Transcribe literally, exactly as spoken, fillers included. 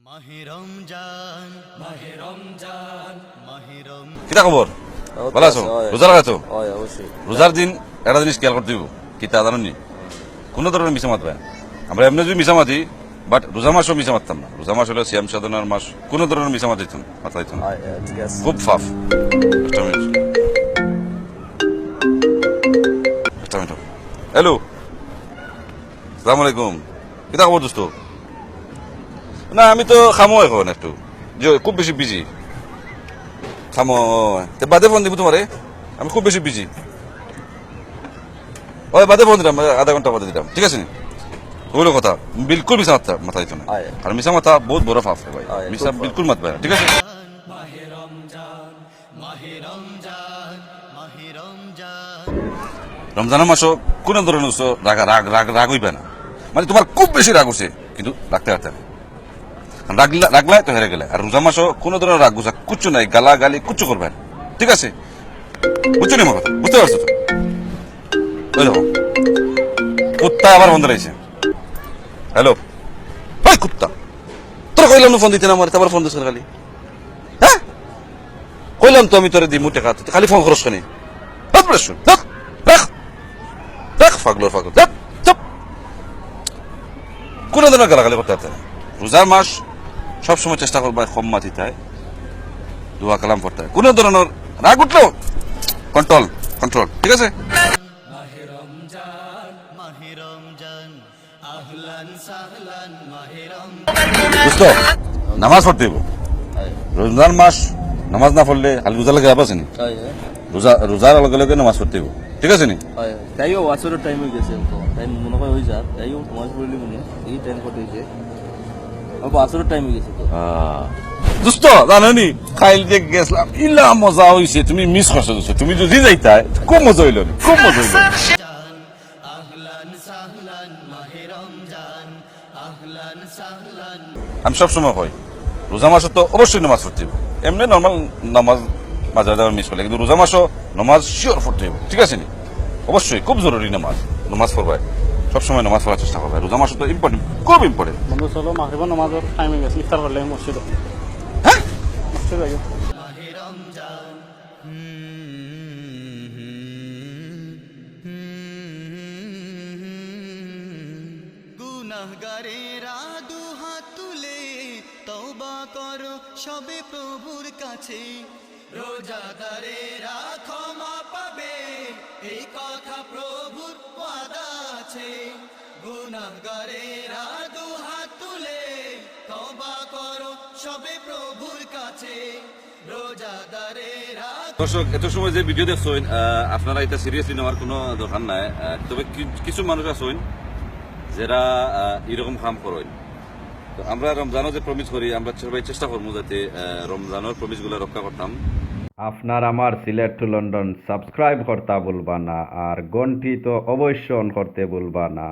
মাহে রমজান, মাহে রমজান, মাহে রমজান। কিতা খবর? অ, ভালা আছো? অয়। রোজা রাখা তো? অয়, অবশ্যই। রোজার দিন একটা জিনিস খেয়াল করতে অইবো। কিতা জানো নি? কুনু ধরনের মিছা মাত অয় না। আমরা এমনে যুদি মিছা মাতি, but রোজা মাসো মিছা মাততাম না। রোজা মাস অইলো সিয়াম সাধনার মাস, কুনু ধরনের মিছা মাত অইতো না, মাতা অইতো না। অয়, অয়, ঠিক আছে। খুব পাপ। একটা মিনিট। একটা মিনিট। হ্যালো। আসসালামু আলাইকুম। কিতা খবর দোস্ত? না, আমি তো কামো অখন একটু। জি, খুব বেশি বিজি। কামো, তে বাদে ফোন দিমু তুমারে। আমি খুব বেশি বিজি। অয়, বাদে ফোন দিরাম, আধা ঘন্টা বাদে দিরাম। ঠিক আছে নি? অইলো কথা। বিলকুল মিছা মাতা, মাতা অইতো না। অয়। আর মিছা মাতা বউত বড় পাপ রে ভাই। অয়, মিছা খুব বিলকুল মাতবা না। ঠিক আছে? রমজানর মাসো কুনু ধরনের রাগ, রাগ, রাগ, রাগ অইবা না। মানে তুমার খুব বেশি রাগ উঠছে, কিন্তু রাখতে পারতায় না। রাগলা-, রাগলায় তো হেরে গেলায়। আর রোজা মাসো কুনু ধরনের রাগ গুসা কুচ্ছু নাই, গালাগালি কুচ্ছু করবায় না। ঠিক আছে? বুঝছো নি আমার কথা? বুঝতে পারছো তো? অই দেখো, কুত্তা আবার ফোন দিলাইছে। হ্যালো, ওই কুত্তা, তোরে কইলাম না ফোন দিতে না আমারে, তে আবার ফোন দিস খালি। হ্যাঁ? কইলাম তো আমি তোরে দিমু টেকা, তুই খালি ফোন করস কেনে? রাখ, রাখ, রাখ, পাগলর পাগল, রাখ, চুপ। কুনু ধরনের গালাগালি করতে পারতায় না। রোজার মাস সবসময় চেষ্টা করবায় কম মাতিতায়, দোয়া কালাম পড়তায়। কুনু ধরনের রাগ উঠলো, কন্ট্রোল, কন্ট্রোল, ঠিক আছে? মাহে রমজান, মাহে রমজান, আহলান সাহলান, মাহে রমজান। দোস্ত, নামাজ পড়তে অইবো। রমজান মাস নামাজ না পড়লে খালি রোজা লাগে লাভ আছে নি? অয়, অয়। রোজা, রোজার লগে লগে নামাজ পড়তে অইবো, ঠিক আছে নি? অয়, অয়। তাইও আসরের টাইম অই গেছে তো। টাইম মনো অয় অই যার। তাইও নামাজ পড়লে মনে অয় এই টাইম কত অইছে। অল্প আসরের টাইম অই গেছে তো। আহ, দোস্ত, জানো নি, কাইল যে গেছলাম, ইলা মজা অইছে, তুমি মিস করছো দোস্ত। তুমি যুদি যাইতায়, খুব মজা অইলো নি, খুব মজা অইলো নি। আহলান সাহলান, মাহে রমজান, আহলান সাহলান। আমি সবসময় কই, রোজা মাসো তো অবশ্যই নামাজ পড়তে অইবো। এমনে নরমাল নামাজ মাঝে মাঝে আমরা মিস করলে, কিন্তু রোজা মাসো নামাজ শিওর পড়তে অইবো, ঠিক আছে নি? অবশ্যই খুব জরুরি নামাজ, নামাজ পড়বায়, সবসময় নামাজ পড়ার চেষ্টা করবায়। রোজা মাসো তো ইম্পর্টেন্ট, খুব ইম্পর্টেন্ট। বন্ধু, চলো, মাগরিবর নামাজর টাইম অই গেছে, ইফতার করলে মসজিদো। হ্যাঁ? মসজিদো যাই। গুনাহগারেরা দুহাত তুলে তওবা করো সবে প্রভুর কাছে। রোজাদারেরা ক্ষমা পাবে, এই কথা প্রভুর ওয়াদা আছে। গুনাহগারেরা দুহাত তুলে তওবা করো সবে প্রভুর কাছে। রোজাদারেরা দর্শক, এত সময় যে ভিডিও দেখছইন, আহ, আপনারা ইটা সিরিয়াসলি নেওয়ার কুনু দরকার নাই। আহ, তবে কি-, কিছু মানুষ আছইন যেরা, আহ, ইরকম কাম করইন। তো আমরা রমজানো যে প্রমিস করি, আমরা সবাই চেষ্টা করমু যাতে, আহ, রমজানর প্রমিসগুলা রক্ষা করতাম। আপনার আমার সিলেট to লন্ডন সাবস্ক্রাইব করতা ভুলবা না, আর ঘন্টি তো অবশ্য on করতে ভুলবা না।